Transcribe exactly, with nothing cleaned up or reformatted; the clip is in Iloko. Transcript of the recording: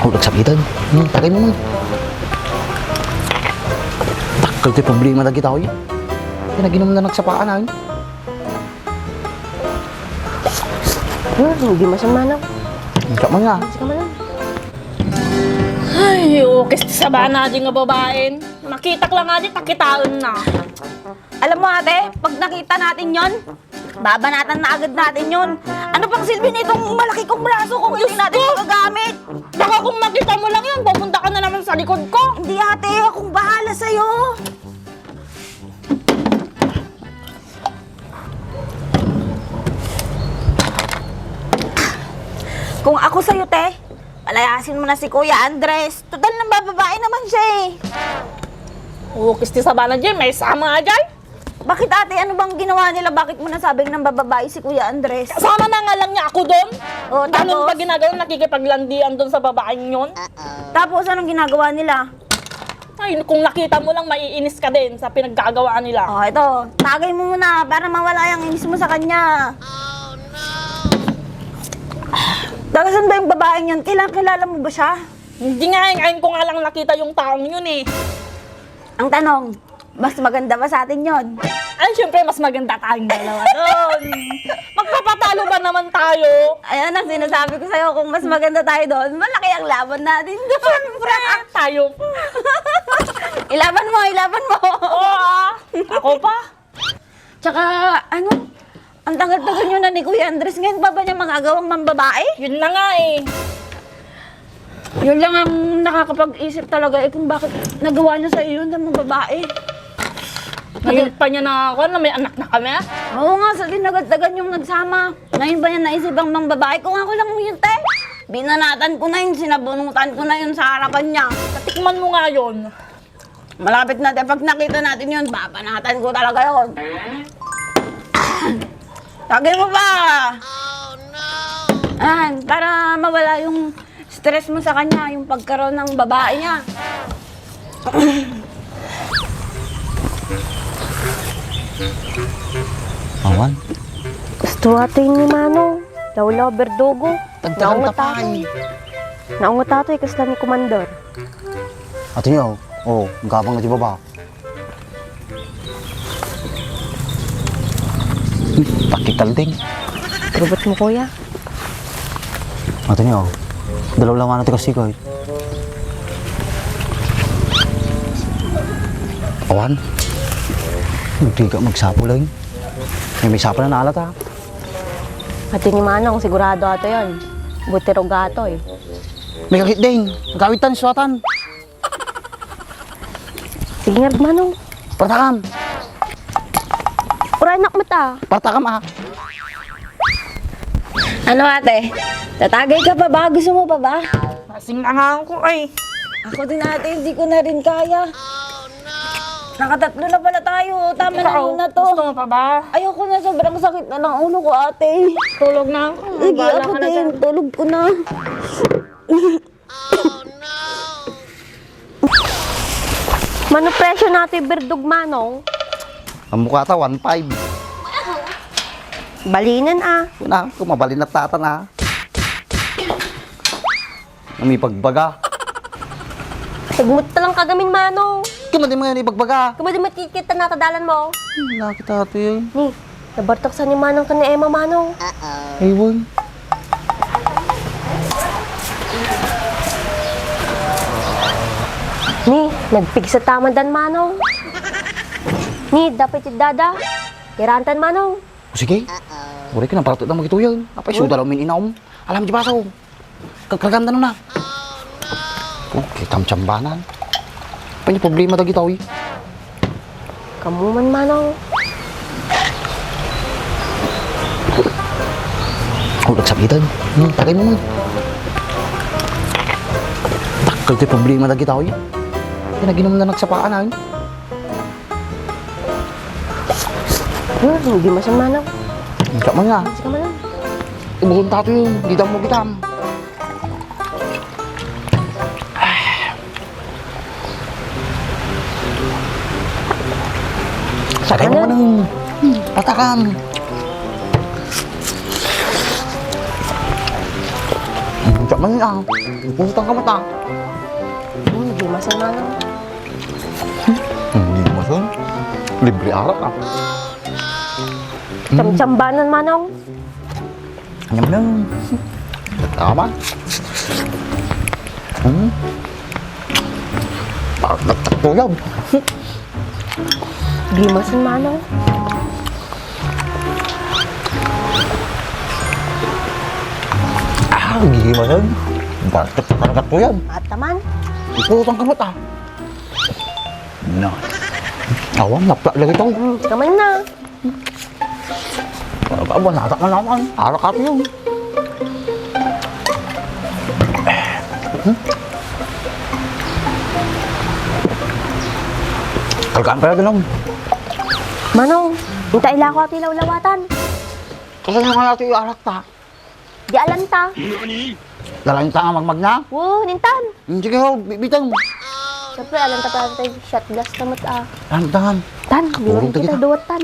Nagsakitan. Hmm, tagay mo man. Dakkel ti problema dagita, oy. Kaya naginum na nagsapaan, ay. Hmm, hindi masan manang. Hindi ka man nga. Hindi ka manang. Ay, ukis ti sabana di nga babaen. Makitak lang nga di, takitaen na. Alam mo, ate, pag nakita natin yon, babanatan na agad natin yon. Ano pang silbi nitong malaki kong braso kung hindi natin magagamit? Baka kung makita mo lang yan, pupunta ka na naman sa likod ko. Hindi, ate, akong bahala sa'yo. Kung ako sa'yo, te, palayasin mo na si Kuya Andres. Total, nambababae naman siya eh. Oo, kisti sabana dyan, may sama dyan. Bakit, ate? Ano bang ginawa nila? Bakit mo nasabing nambababae si Kuya Andres? Kasama na nga lang niya ako doon. Oh, tapos? Ganun ba ginagawa? Nakikipaglandian doon sa babaeng yun? Tapos, anong ginagawa nila? Ay, kung nakita mo lang, maiinis ka din sa pinaggagawa nila. Oh, ito. Tagay mo muna para mawala yung inis mo sa kanya. Taga saan ba yung babaeng yun? Kailan kilala mo ba siya? Hindi nga, ngayon ko nga lang nakita yung taong yun eh. Ang tanong, mas maganda ba sa atin yon? Ay, syempre, mas maganda tayong dalawa doon. Magpapatalo ba naman tayo? Ayan ang sinasabi ko sa'yo, kung mas maganda tayo doon, malaki ang laban natin doon. Siyempre, tayo. Ilaban mo, ilaban mo. Oo, ah. Ako pa. Tsaka, ano, ang tagal-tagal nyo na ni Kuya Andres, ngayon pa ba niya magagawang mambabae? Yun na nga eh. Yun lang ang nakakapag-isip talaga eh kung bakit nagawa niya sa iyo na mambabae. Ngayon pa niya nakakuha na may anak na kami? Oo nga, sa ginagad-tagad yung nagsama. Ngayon ba niya naisip ang mambabae? Kung ako lang yun, te, binanatan ko na yun, sinabunutan ko na yun sa harapan niya. Natikman mo nga yun. Malapit na, te. Pag nakita natin yun, babanatan ko talaga yun. Lagay mo pa! Ayan, para mawala yung stress mo sa kanya, yung pagkaroon ng babae niya. Awan. Gusto ate ni Manong. Lawlaw, berdugo. Tagtagan ta pa, eh. Naungot atoy, kasla ni Commander. Ato niyo, oh, gabang na di baba. Pakikalding. Robot mo, kuya. Ato niyo, dalaw lang ano ti kasi ko, eh. Awan. Hindi ka magsapol, eh. May, may sapol na naalat, ha? Ate ni Manong, sigurado ato yon. Buti rugato, eh. May kakit din. Nagkawit tan, suwatan. Sige nga, Manong. Partakam. Ura, anak mo ta. Partakam, ah. Ano, ate? Tatagay ka pa ba? Gusto mo pa ba? Masing na nga ako, ay. Ako din, ate. Hindi ko na rin kaya. Nakatatlo na pala tayo. Tama na muna to. Gusto mo pa ba? Ayoko na, sobrang sakit na ng ulo ko, ate. Tulog na ako. Sige, ako din. Tulog ko na. Mano presyo na ti birdug, Manong? Ang mukha ta, one five. Balinen, ah. Una, kung mabalin na tata na. Ang ipagbaga. Tagmut ta lang kagamin, Manong. Kung madi mo yan ipagbaga. Kung madi mo kikita na tadalan mo. Nakita ito yun. Ni, nabartak sa ni Manong kan ni Emma, Manong. Aywan. Ni, nagpigsa taman dan, Manong. Ni, dapat yung dada. Kirantan, Manong. O sige. Uray ka na, para ito na magituyan. Apay, suda lang min inaom. Alam, di baso. Kagkaganda nun na. Okay, tamtsambanan. Apay, problema dagito, eh. Kamu man, Manong. Oh, nagsakitan. Hmm, tagay mo man. Dakkel ti problema dagita, oy. Kaya naginum na nagsapaan, ay. Hmm, hindi masan, Manong. Hindi ka man nga. Hindi ka, Manong. Ibuhon tato yun. Gidam mo, gidam. Sakay mo, Manong. Patakan. Ang Mani, ah, pusutang ka met, ah. Hmm, di masan, Manong. Hmm, di masan. Libre arak, ah. Tsamtsambanan, Manong. Nyam, nyam. Tama. Hmm. Parang nagtatuyag. Gimasen, Manong. Ah, gimasen. Parang nagtatuyag. Ataman. Iputang ka met, ah. Na. Awan, napla lagi ito. Hmm, kaman na. Aba, nasa ka naman. Arak ka yun. Hmm? Kalkaan pala, Ginong. Manong, inta ilako ati lawlawatan. Kasi nga nga ati arak ta. Di alanta. Lalanta nga magmagna? Oo, nintan. Hmm, sige ho, bi-, bitang. Siyempre, alanta pa tayo shot glass na mat, ah. Tantan. Tan, di Turog kita kita. Duwat tan.